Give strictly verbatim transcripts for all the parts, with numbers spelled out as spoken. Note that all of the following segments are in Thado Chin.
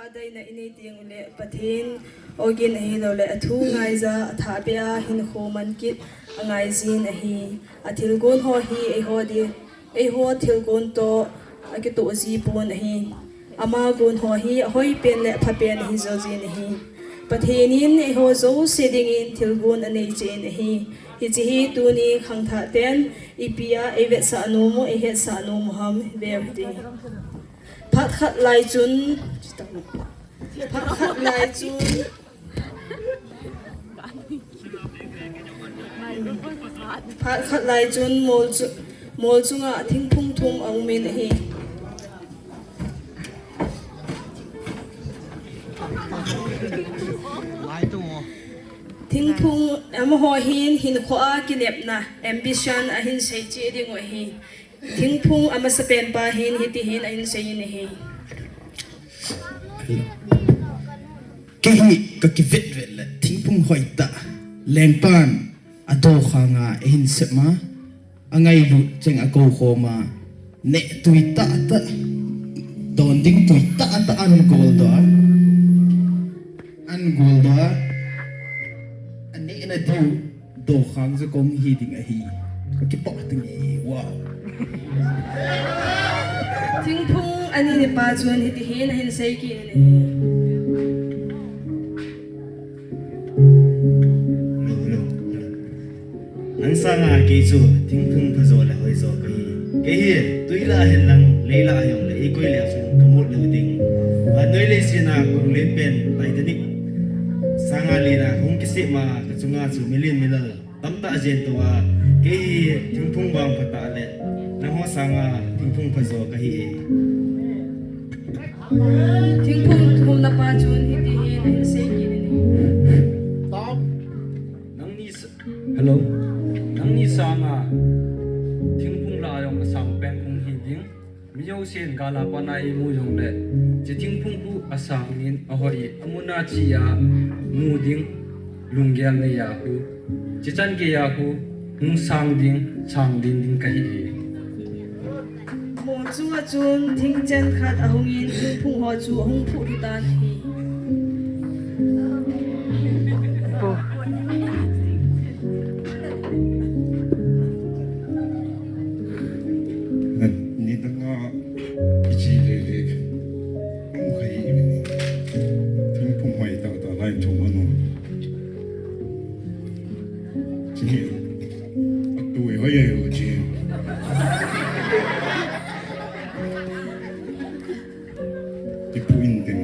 Deina inei teng uleh Pathen ogin ahilouleh athu ngaija, athahbeh a hinkho man kit angaijin ahi. Athilgon ho hi eiho di, eiho thilgon toh akitoh jipon ahi. Ama gon ho hi ahoipen le aphapen ahi joujin ahi. Pathen in eiho jouse dingin thilgon anei cheh in ahi. Hiche hi tuni khangthah ten ipi a eivetsah nom u, eihetsah nom u ham veu hite. Phat khat lai chun, phat khat lai chun, phat khat lai chun mol chu, mol chunga thingphung thum aumin ahi. Thingphung amaho hin hinkho a kinepna, ambition ahin sei cheh diu ahi. Thingphung amasapen pa hin hitihin ahin seiyin ahi. Kei hi kakivet vet le thingphung hoitah, lengpan adokhanga eihin sepma, angailut cheng akou khoma, neh tui tahtah, don ding tui tahtah an goldoh a, an goldoh a, anehna diu dokhang jakong hiding ahi. Kakipah teng e, wow. Thingphung anini pa chun hitihin ahin sei kit in ahi. Nang sanga kei chu thingphung phajo le hoijo kahi. Kei hi tui lah a hin lang, lei lah a hung le, eikoi le chun kamut lou ding. Vannoi leiset a kong lenpen Titanic sanga lena hung kisema kachunga chu milen milal tamtah jen tou a, kei hi thingphung vangphatah le nangho sanga thingphung phajo kahi e. Thingphung thumna pa chun hitihin ahin sei kit in ahi. Nangni sa-, hello. Nangni sanga thingphung lah a jong asangpen hung hi ding. Mijousen gal a pat a imu jongle, hiche thingphung khu asangin ahoi, amun a che a mu ding, lunggel nei a khu, hiche chan gei a khu hung sang ding, sang ding ding kahi e. Mol chunga chun thingchen khat ahungin thingphung ho chu ahung phuh lhu tan ahi. Nidanga ichi lele. Hung kahi ive ni. Thingphung hoi tahtah lai thum anom. Chi hi. Atui hoi e u chi. Ipu in tin.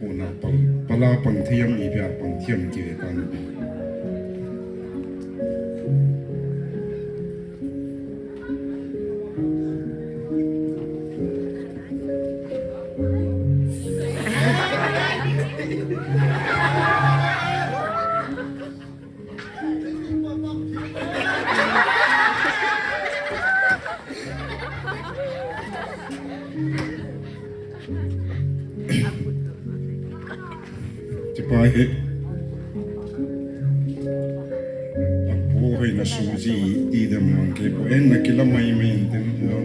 Una pang, pala pang thiam, ipi a pang thiam kile tan. Chipai he. Apo he na suji ti dem mang ke po en na kila mai mai tem no.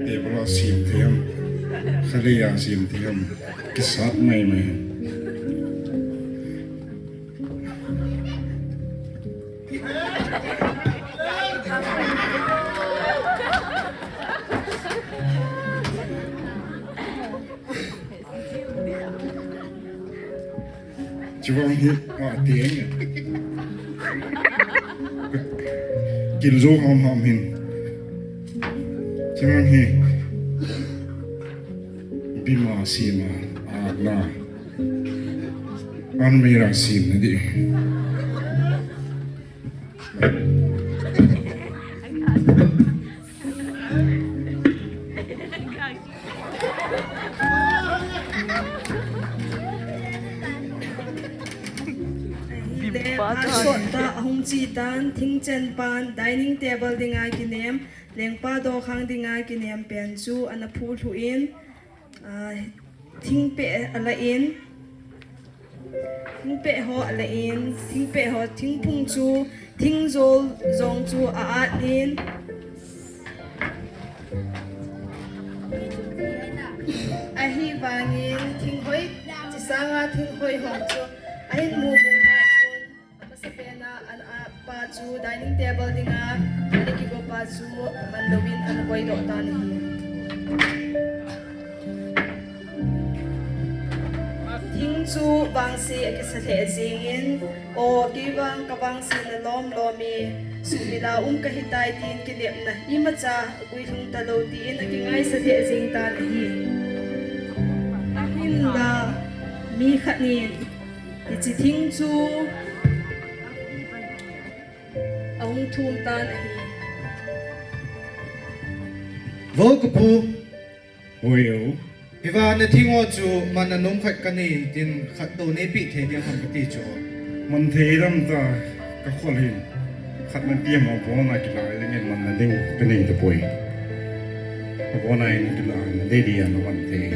Te bra sim them. Khale ya sim them. Kisat mai mai. Chivang hi, a, tiang. Kil jo ham ham hin. Chivang hi. Bima sima, a, na. An mera sim na di. Bimpa phat sot tah ahung chi tan, thingchen pan, dining table dinga kinem, lengpa dokhang dinga kinem pen chu ana phuh lhu in, ah, thingpeh ala in, thingpeh ho ala in, thingpeh ho, thingphung chu, thingjol jong chu a at in. Ahivangin thinghoi, chisanga thinghoi hong chu ahin mu bou phat chun, amasapen a, an apa chu dining table dinga, ani kigopa chu aman louvin ana koidoh tan ahi. Thing chu vangse akisa lheh jengin, O, kei vang ka vangse na lom lom e, sumil a um kahi tai tin kinepna imacha guilhung talou tin akingaisah lheh jeng tan ahi. Ahinla, mi khat nin, hiche thing chu ahung thum tan ahi. Vo ka pu. Oi o. Hiva na thing ho chu man anom khat kanei in tin khat tou neipeh thei ding ham kati chu. Man thei dam ta ka khol hin. Khat man ti ham abon a kila ding in man na ding kanei tapoi. Abon a in kila na dei dia na man thei.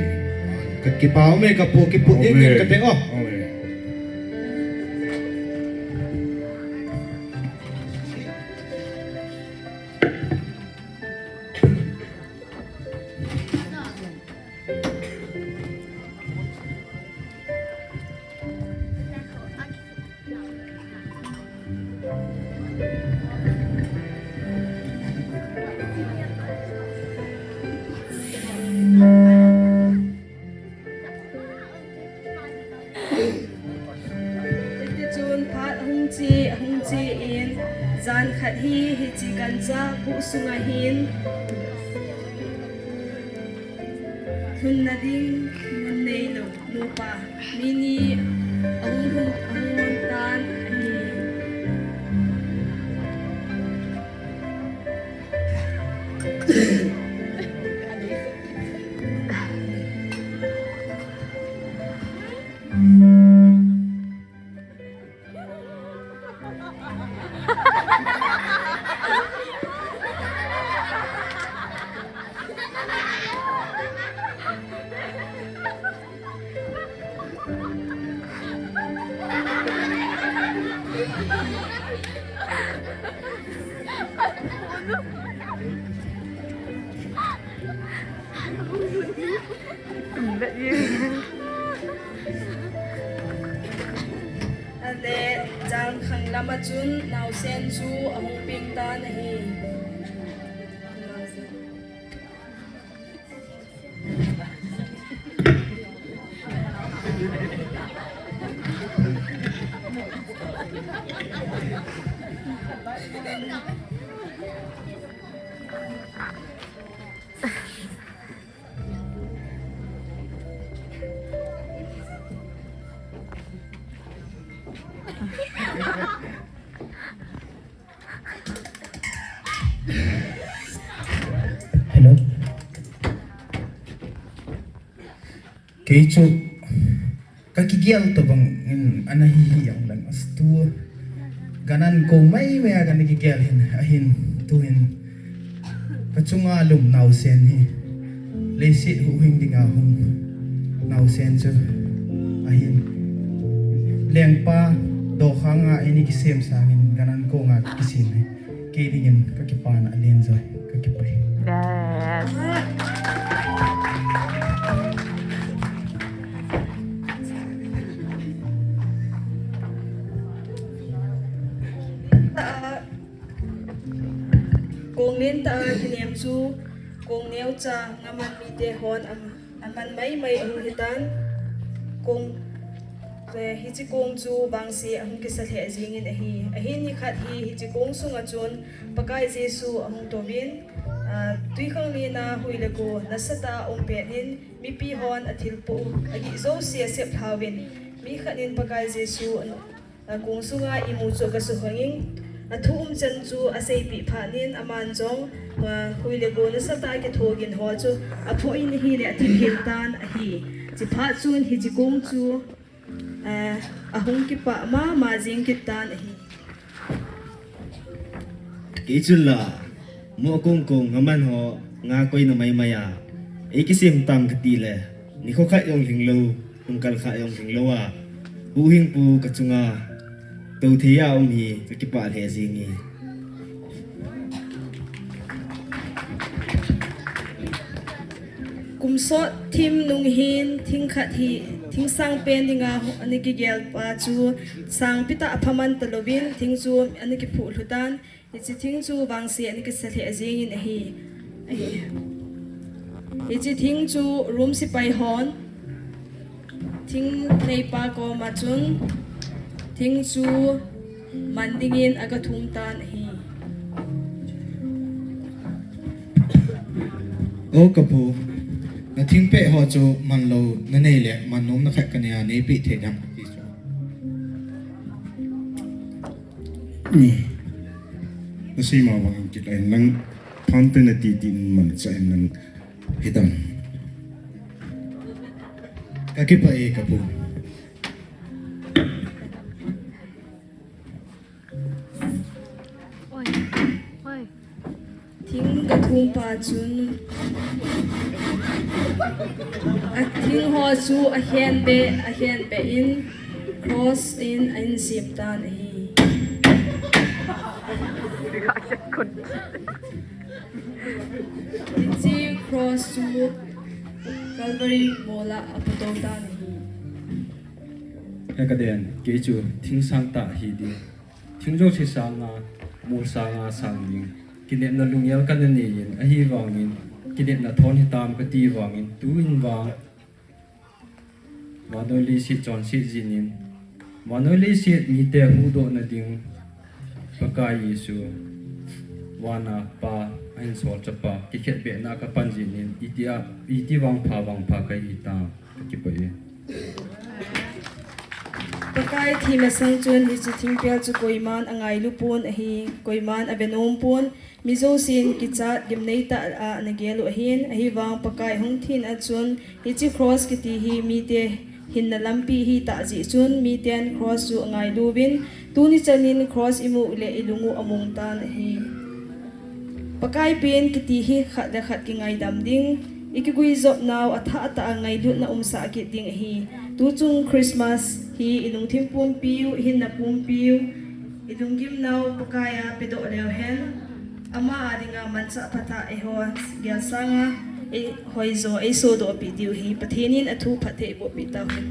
Ka kipah ume ka pu, kipu ding in ka te o. Oi. Hiti chun phat ahung che, ahung che in, jan khat hi hiche gancha buh sunga hin lhunna ding mun neilou nupa mi ni ahung lhung, ahung lhung tan ahi. Ale, jan khang lama chun naosen chu ahung peng tan ahi. Hello. Kei chu kakigel tobang in ana hi hi jong lang astu. Gan an ko mai mai a kana kigel hin ahin tuhin kachunga lum naosen hi. Leiset huhhing dinga hung naosen chu ahin. Lengpa dokhanga eini kisem sangin gan an ko nga kisem hi. Kei dingin kakipana alen joi, kakipah e. Yes. Kong lentah a kinem chu kong neocha ngaman mite hon am Aman maimai ahung hitan, kong, eh, hiche kong chu vangse ahung kisa lheh jingin ahi. Ahin nikhat hi hiche kong sunga chun Pakai Jesu ahung touvin, ah, twikhanglen a hui le go nasatah a um pet in mipi hon athilpoh u agih jouse asep lhauvin, mi khat in Pakai Jesu A kong sunga imu chu akasuhhang in, athu umchan chu aseipeh phat in aman jong, a, hui le go nasatah a kithogin ho chu aphoh in ahile athip hel tan ahi. Chuphat chun hiche kong chu, a, ahung kipah mama jing kit tan ahi. Kei chun la, mo kong kong ngaman ho nga koina maimai a, eikisem tam kati le, nikho khat jong lhinglou, pungkal khat jong lhinglou a, huhhingpu kachunga tou thei a um hi kakipah lheh jing e. Ku Kum sot thim nung hin thing khat hi, thing sang pen dinga ana kigel pa chu sangpi tah a phaman talouvin thing chu ana kiphuh lhu tan. Hiche thing chu vangse ana kisa lheh jingin ahi. Ahi. Hiche thing chu Rome sepai hon thing neipa koma chun thing chu man dingin aga thum tan ahi. O ka pu, na thingpeh ho chu man lou na nei le man nom na khat ka nei a, nei peh thei dem ti chu. Ni. Na sei ma bang kit lai nang phan te na ti ti man cha in nang hidam. Ka kipah e ka pu. Oi. Oi. Thing ka thum pa chun a thing ho chu ahen beh, ahen beh in cross in ahin sem tan ahi. Hiche cross chu Calvary mol a aputou tan ahi. He ka den, kei chu thing sang tah hi ding. Thing jouse sanga, mol sanga sang ding. Kinepna lunggel kana nei in, ahivangin, kinepna thon hitam kati vangin, tuin vang vannoi leiset chonset jingin, vannoi leiset mite huhdoh na ding, Pakai Jesu, vana Pa, ahin sol chapa, kikhetbehna kapan jingin, iti a, iti vangpha, vangpha kahi tam, ka kipah e. Pakai thi masang chun hiche thingpel chu koiman angailu pon ahi, koiman avenom pon, mi jousen kichat gimnei tah a ana gel u ahin, ahivang Pakai hung thina chun hiche cross kiti hi mite hinna lampi hitah jeh chun miten cross chu angailuvin, tuni chanin cross imu le ilung u among tan ahi. Pakai pen kiti hi khat le khat kingaidam ding, ikiguijopnau athah tah a ngailutna umsah kit ding ahi. Tuchung Christmas hi ilungthim pumpiu, ihinna pumpiu, ilunggimnau Pakai a pedoh leu hen, ama a dinga manchah phatah eiho gel sanga, eihoijo eisodohpeh diu hi Pathen in athu phatthei eibohpeh tauhen.